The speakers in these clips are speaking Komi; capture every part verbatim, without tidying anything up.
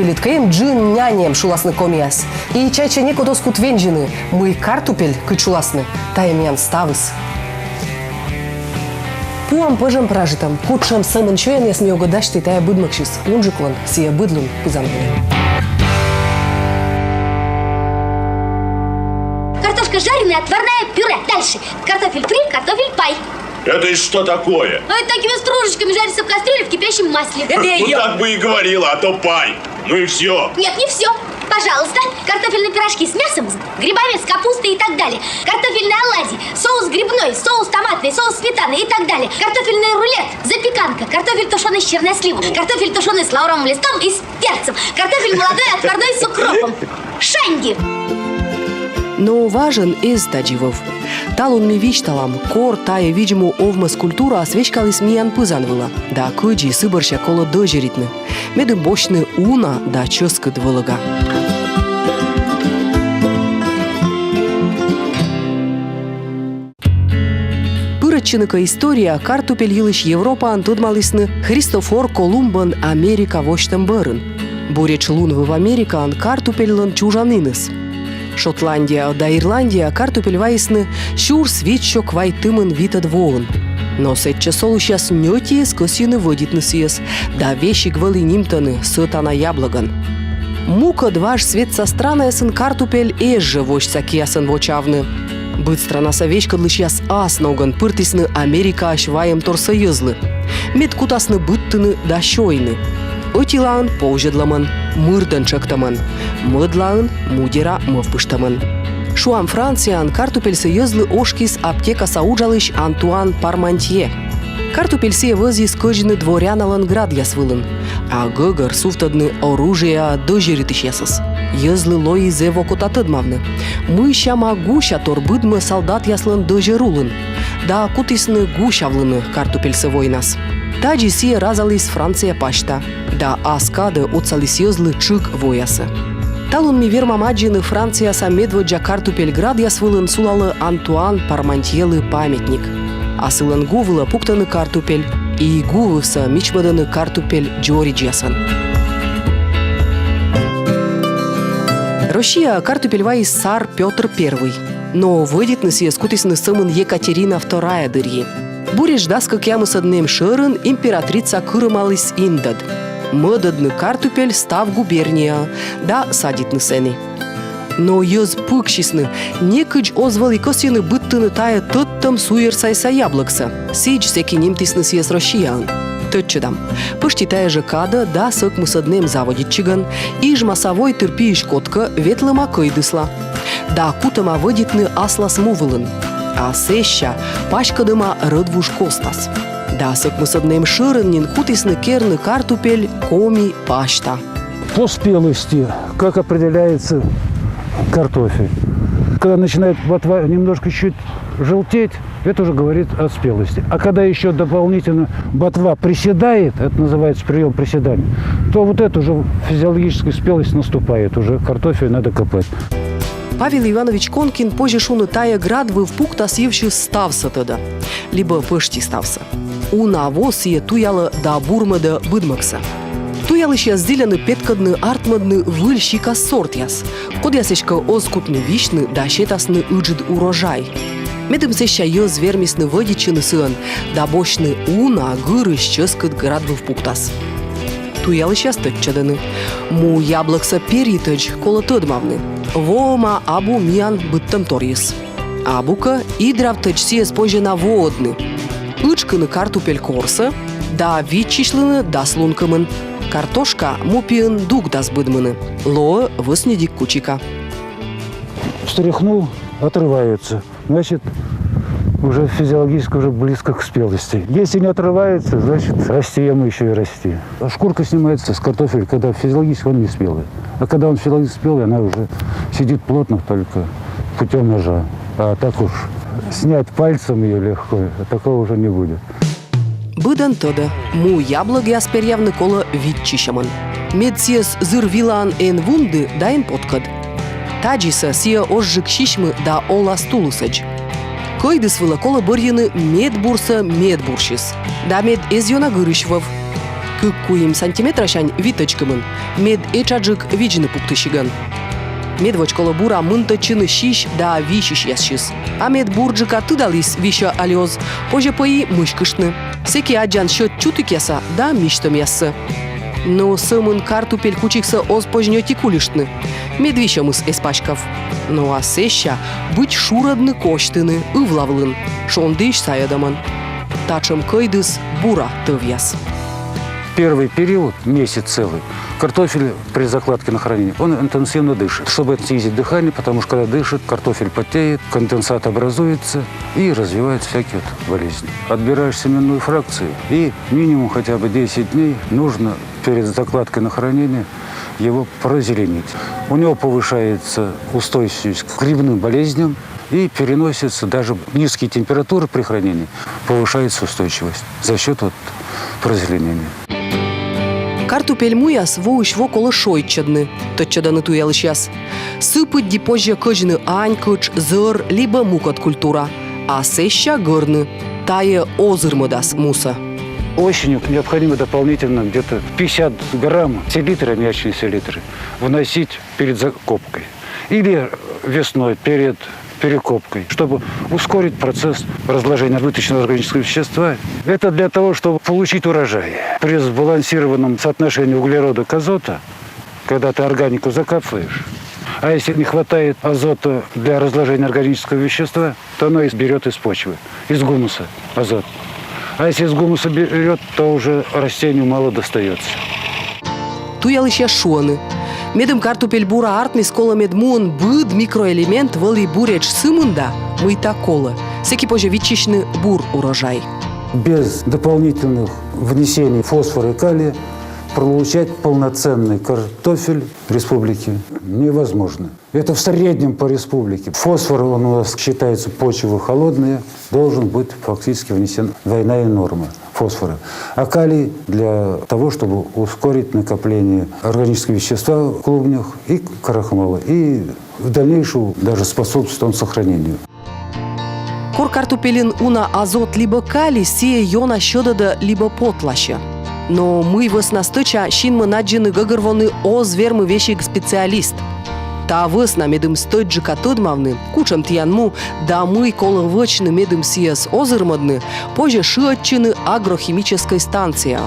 Картупельыд кӧ эм, джын нянь эм, шуласны комияс. И чайта, некод оз кут вензьыны, мый картупель, кыдз шуласны, тайӧ миян ставыс. Пуам пӧжӧм-пражитӧм, кутшӧм сӧмын сёянъяс ми огӧ дасьтӧй тайӧ быдмӧгсьыс, унджыклӧн сійӧ быдлун пызан вылӧ. Картошка жареная, отварная, пюре. Дальше. Картофель фри, картофель пай. Это что такое? А это такими стружечками жарится в кастрюле в кипящем масле. Это я. Ну, так бы и говорила, а то пай. Ну и все. Нет, не все. Пожалуйста, картофельные пирожки с мясом, с грибами, с капустой и так далее. Картофельные оладьи, соус грибной, соус томатный, соус сметана и так далее. Картофельный рулет, запеканка, картофель тушеный с черносливом, картофель тушеный с лавровым листом и с перцем, картофель молодой отварной с укропом. Шаньги. Но важӧн эз тадзи вӧв. Талун ми висьталам, кор тайӧ видз-му овмӧс культураыс веськаліс миян пызан вылӧ, да кыдзи сы бӧрся колӧ дӧзьӧритны, медым босьтны уна да чӧскыд вӧлӧга. Пырӧдчыны кӧ историяӧ, картупель йылысь Европаын тӧдмалісны Христофор Колумбӧн Америка восьтӧм бӧрын. Буретш лун вӧв Америкаын картупельлӧн чужан иныс. Шотландияӧ да Ирландияӧ картупель вайисны сюрс витсё квайтымын витӧд воын. Но сэтчӧс олысьяс ньӧти эз кӧсйыны вӧдитны сійӧс, да весиг вӧлі нимтӧны сӧтана яблӧгӧн. Мукӧд важ светса странаясын картупель эз жӧ восьса киясӧн вочавны. Быд странаса веськӧдлысьяс ас ногӧн пыртісны Америкаысь вайӧмторсӧ йӧзлы, мед кутасны быдтыны да сёйны. Ӧтилаын повзьӧдлӧмӧн, мырдӧн тшӧктӧмӧн, мӧдлаын мудера мӧвпыштӧмӧн. Шуам, Францияын картупельсӧ йӧзлы ошкис аптекаса уджалысь Антуан Пармантье. Картупель сійӧ вӧзйис кӧдзны дворяналӧн градъяс вылын, а гӧгӧр сувтӧдны оружиеа дӧзьӧритысьясӧс. Йӧзлы лои зэв окота тӧдмавны, мый сяма гусятор быдмӧ салдатъяслӧн дӧзьӧр улын, да кутісны гусявлыны картупельсӧ войнас. Тадзи сійӧ разаліс Франция пасьта да ас кадӧ отсаліс йӧзлы тшыг воясӧ. Талун ми вермам аддзыны Францияса медводдза картупель градъяс вылын сулалӧ Антуан Пармантьелы памятник. А сылӧн гу вылӧ пуктӧны картупель, и гу вывсӧ мичмӧдӧны картупель дзоридзьясӧн. Россияӧ картупель вайис сар Пётр Первый. Но вӧдитны сійӧс кутісны сӧмын Екатерина Вторая дырйи. Буретш дас кӧкъямысӧд нэм шӧрын императрица кырымаліс индӧд мӧдӧдны картупель став губернияӧ да садитны сэні. Но йӧз пыксисны, некыдз оз вӧлі кӧсйыны быдтыны тайӧ тӧдтӧм суйӧрсайса яблӧксӧ. Сідз сэки нимтісны сійӧс Россияын. Тӧдчӧдам, пӧшти тайӧ жӧ кадӧ, дас ӧкмысӧд нэм заводитчигӧн, Ижмаса войтыр пиысь кодкӧ ветлӧма кӧйдысла да кутӧма вӧдитны аслас му вылын. А сэсся паськӧдӧма рӧдвуж костас. Дас ӧкмысӧд нэм шӧрын нин кутісны керны картупель коми пасьта. По спелости, как определяется картофель? Когда начинает ботва немножко чуть желтеть, это уже говорит о спелости. А когда еще дополнительно ботва приседает, это называется прием приседания, то вот это уже физиологическая спелость наступает, уже картофель надо копать. Павел Иванович Конкин позьӧ шуны, тайӧ град выв пуктас йывсьыс ставсӧ тӧдӧ, либӧ пӧшти ставсӧ. Уна во сійӧ туялӧ да бурмӧдӧ быдмӧгсӧ. Туялысьяс зільӧны петкӧдны-артмӧдны выль сикас сортъяс, кодъяс эськӧ оз кутны висьны да сетасны ыджыд урожай. Медым сэсся йӧз вермисны вӧдитчыны сыӧн да босьтны уна гырысь чӧскыд град выв пуктас. Туялысьяс тӧдчӧдӧны, му яблӧксӧ перйытӧдз колӧ тӧдмавны, воӧма абу миян быдтӧмторйыс. Абу кӧ, идравтӧдз сійӧс позьӧ на воӧдны. Ытшкыны картупель корсӧ да виччысьлыны дас лун кымын. Картошка му пиын дугдас быдмыны, лоӧ вӧсньыдик кучика. Встряхнул, отрывается. Значит, уже физиологически уже близко к спелости. Если не отрывается, значит, расти ему еще и расти. А шкурка снимается с картофеля, когда физиологически он не спелый. А когда он физиологически спелый, она уже сидит плотно только путем ножа. А так уж снять пальцем ее легко, такого уже не будет. Быдӧн тӧдӧ, му яблӧгъяс перъявны колӧ виччысьӧмӧн, мед сійӧс зыр вилаын эн вунды да эн поткӧд. Тадзисӧ сійӧ озджык сисьмы да олас тулысӧдз. Кӧйдыс вылӧ колӧ бӧрйыны медбурсӧ медбурсьыс, да мед эз ёна гырысь вӧв. кык-куим сантиметрасянь витӧдз кымын, мед этшаджык видзны пуктысигӧн. Медводз колӧ бура мынтӧдчыны сись да висьысьясысь. А мед бурджыка тыдаліс, висьӧ али оз, позьӧ пӧ и мыськыштны. Сэки аддзан сьӧд чутікъяса да мисьтӧмъяссӧ. Но сӧмын картупель кучиксӧ оз позь ньӧти кульыштны, мед висьӧмыс эз паськав. Но а сэсся быть шурӧдны косьтыны ывла вылын, шондіысь сайӧдӧмӧн. Татшӧм кӧйдыс бура тӧвъяс. Первый период, месяц целый, картофель при закладке на хранение, он интенсивно дышит, чтобы снизить дыхание, потому что когда дышит, картофель потеет, конденсат образуется и развивает всякие вот болезни. Отбираешь семенную фракцию, и минимум хотя бы десять дней нужно перед закладкой на хранение его прозеленить. У него повышается устойчивость к грибным болезням и переносится даже низкие температуры при хранении, повышается устойчивость за счет вот прозеленения. Картупель муяс воысь во колӧ шойччӧдны, тӧдчӧдӧны туялысьяс. Сы пыдди позьӧ кӧдзны анькытш, зӧр либӧ мукӧд культура. А сэсся гӧрны. Тайӧ озырмӧдас мусӧ. Осенью необходимо дополнительно где-то пятьдесят грамм селитры, аммиачной селитры, вносить перед закопкой. Или весной перед перекопкой, чтобы ускорить процесс разложения вытащенного органического вещества. Это для того, чтобы получить урожай. При сбалансированном соотношении углерода к азоту, когда ты органику закапываешь, а если не хватает азота для разложения органического вещества, то оно и берет из почвы, из гумуса азот. А если из гумуса берет, то уже растению мало достается. Туялысьяс шуӧны: медым картупель бура артмис, колӧ, мед муын быд микроэлемент вӧлі буретш сы мында, мыйта колӧ. Сэки позьӧ виччысьны бур урожай. Без дополнительных внесений фосфора и калия получать полноценный картофель республики невозможно. Это в среднем по республике. Фосфор, он у нас считается, почвы холодные, должен быть фактически внесен двойная норма фосфора. А калий для того, чтобы ускорить накопление органического вещества в клубнях и крахмала, и в дальнейшем даже способствует он сохранению. Кор картупельын уна азот либӧ калий, сійӧ ёна сьӧдӧдӧ либӧ потласьӧ. Но мый вӧсна стӧча, синмӧн аддзыны гӧгӧрвоны оз вермы весиг специалист. Та вӧсна, медым стӧчджыка тӧдмавны, кутшӧм тіян му да мый колӧ вӧчны, медым сійӧс озырмӧдны, позьӧ шыӧдчыны агрохимическӧй станцияӧ.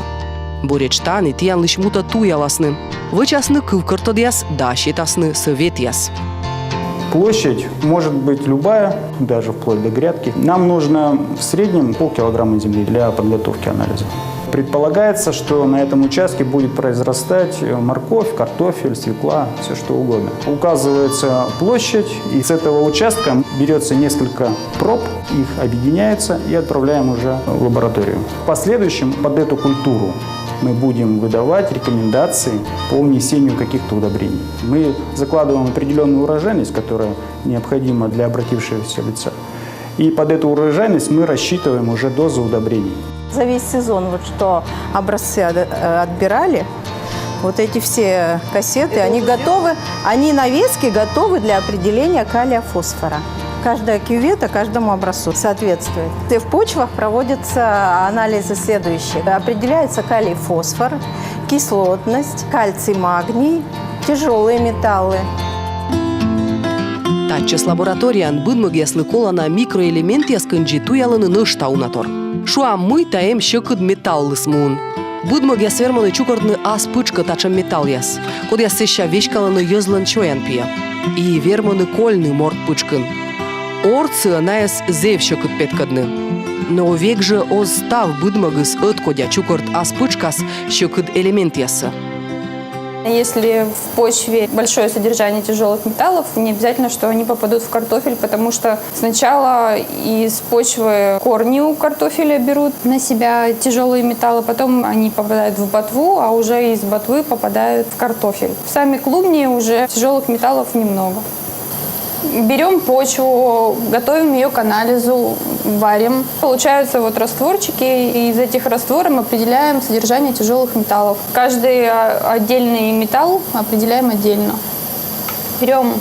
Буретш тані тіянлысь мутӧ туяласны, вӧчасны кывкӧртӧдъяс да сетасны сӧветъяс. Площадь может быть любая, даже вплоть до грядки. Нам нужно в среднем полкилограмма земли для подготовки анализа. Предполагается, что на этом участке будет произрастать морковь, картофель, свекла, все что угодно. Указывается площадь, и с этого участка берется несколько проб, их объединяется и отправляем уже в лабораторию. В последующем под эту культуру мы будем выдавать рекомендации по внесению каких-то удобрений. Мы закладываем определенную урожайность, которая необходима для обратившегося лица. И под эту урожайность мы рассчитываем уже дозу удобрений. За весь сезон, вот что образцы от- э, отбирали, вот эти все кассеты, они готовы, они на веске готовы для определения калия, фосфора. Каждая кювета каждому образцу соответствует. И в почвах проводятся анализы следующие. Определяется калий, фосфор, кислотность, кальций, магний, тяжелые металлы. Татчӧс лабораторияын быдмӧгъяслы колана микроэлементъяс кындзи туялӧны нӧшта унатор. Шуам, мыйта эм сьӧкыд металлыс муын. Быдмӧгъяс вермӧны чукӧртны ас пытшкӧ татшӧм металлъяс, кодъяс сэсся веськалӧны йӧзлӧн сёян пиӧ. И вермӧны кольны морт пытшкын. Ордсӧ найӧс зэв сьӧкыд петкӧдны. Но век жӧ оз став быдмӧгыс ӧткодя чукӧрт ас пытшкас сьӧкыд элементъяссӧ. Если в почве большое содержание тяжелых металлов, не обязательно, что они попадут в картофель, потому что сначала из почвы корни у картофеля берут на себя тяжелые металлы, потом они попадают в ботву, а уже из ботвы попадают в картофель. В сами клубни уже тяжелых металлов немного. Берем почву, готовим ее к анализу, варим. Получаются вот растворчики, и из этих растворов мы определяем содержание тяжелых металлов. Каждый, а, отдельный металл определяем отдельно. Берем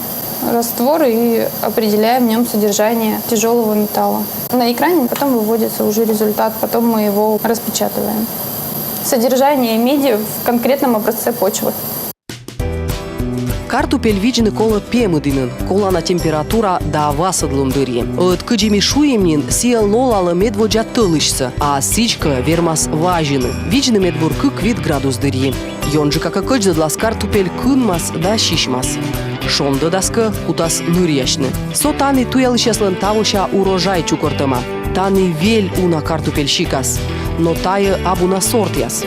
раствор и определяем в нем содержание тяжелого металла. На экране потом выводится уже результат, потом мы его распечатываем. Содержание меди в конкретном образце почвы. Картупель видзны колӧ пемыдінын, колана температура да васӧдлун дырйи. Ӧд кыдзи ми шуим нин, сійӧ лолалӧ медводдза тӧлысьсӧ, а сідзкӧ вермас вазьыны. Видзны медбур кык-вит градус дырйи. Ёнджыка кӧ кӧдздӧдлас, картупель кынмас да сисьмас. Шондӧдас кӧ, кутас ныръясьны. Со тані туялысьяслӧн тавося урожай чукӧртӧма. Тані вель уна картупель сикас, но тайӧ абу на сортъяс.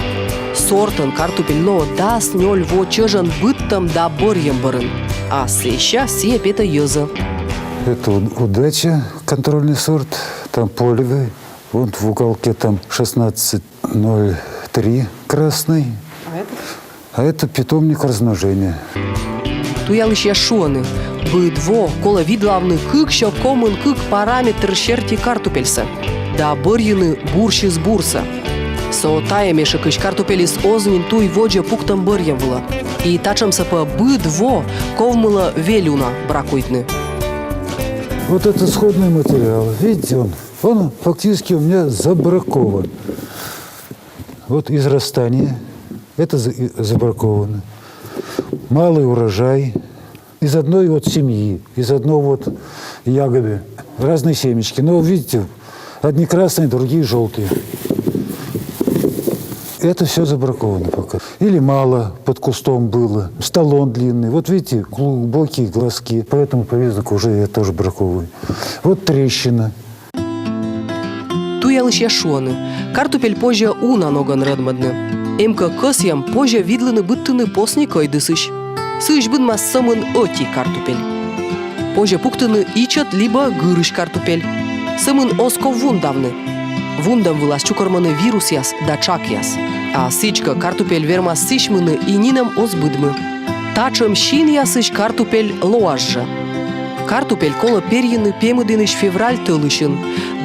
Сортӧн картупель лоӧ дас нёль во чӧжӧн быдтӧм да бӧрйӧм бӧрын. А сэсся сійӧ петӧ йӧзӧ. Это у- удача, контрольный сорт, там полевый. Вот в уголке там шестнадцать ноль три красный. А это? А это питомник размножения. Туялысьяс шуӧны, быд во колӧ видлавны кыксё комын кык параметр серти картупельсӧ да бӧрйыны бурсьыс бурсӧ. Со тайӧ мешӧкысь картупельыс оз нин туй водзӧ пуктӧм бӧрйӧм вылӧ. И татшӧмсӧ пӧ быд во ковмылӧ вель уна бракуйтны. Вот это сходный материал. Видите, он, он фактически у меня забракован. Вот израстание, это за- и- забраковано. Малый урожай из одной вот семьи, из одного вот ягоды. Разные семечки. Но видите, одни красные, другие желтые. Это все забраковано пока. Или мало под кустом было. Столон длинный. Вот видите, глубокие глазки. По этому признаку уже я тоже браковываю. Вот трещина. Туялысьяс шуӧны, картупель позьӧ уна ногӧн рӧдмӧдны. Эм кӧ кӧсйӧм, позьӧ видлыны быдтыны посни кӧйдысысь. Сыысь быдмас сӧмын ӧти картупель. Позьӧ пуктыны ичӧт либӧ гырысь картупель. Сӧмын оз ков вундавны. Вундӧм вылас чукӧрмӧны вирусъяс да тшакъяс. А сідзкӧ, картупель вермас сисьмыны и нинӧм оз быдмы. Татшӧм синъясысь картупель лоас жӧ. Картупель колӧ перйыны пемыдінысь февраль тӧлысьын.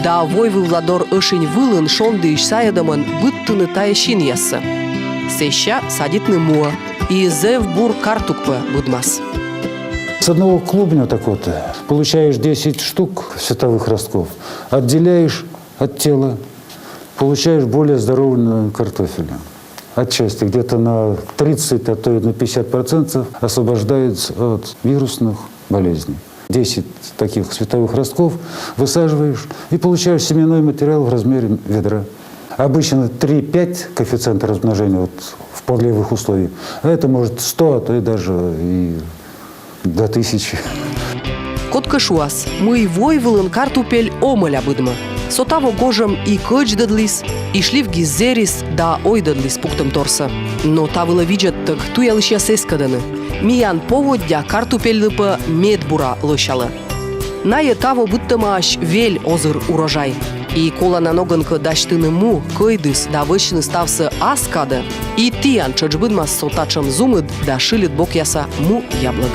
Да войвывладор ӧшинь вылын шондіысь сайӧдӧмӧн быдтыны тайӧ синъяссӧ. Сэсся садитны муӧ. И зэв бур картук пӧ быдмас. С одного клубня так вот получаешь десять штук световых ростков, отделяешь от тела, получаешь более здорового картофеля. Отчасти где-то на тридцать, а то и на пятьдесят процентов освобождается от вирусных болезней. Десять таких световых ростков высаживаешь и получаешь семенной материал в размере ведра. Обычно три-пять коэффициент размножения вот в полевых условиях, а это может сто, а то и даже и до тысячи. Кодкӧ шуас, мый войвылын картупель омӧля быдмӧ. Со таво гожӧм и кӧдздӧдліс, и шливгис зэрис да ойдӧдліс пуктӧмторсӧ. Но та вылӧ видзӧдтӧг туялысьяс эскӧдӧны: миян поводдя картупельлы пӧ медбура лӧсялӧ. Найӧ таво быдтӧмаӧсь вель озыр урожай. И колана ногӧн кӧ дасьтыны му, кӧйдыс да вӧчны ставсӧ ас кадӧ, и тіян тшӧтш быдмас со татшӧм зумыд да шыльыд бокъяса му яблӧг.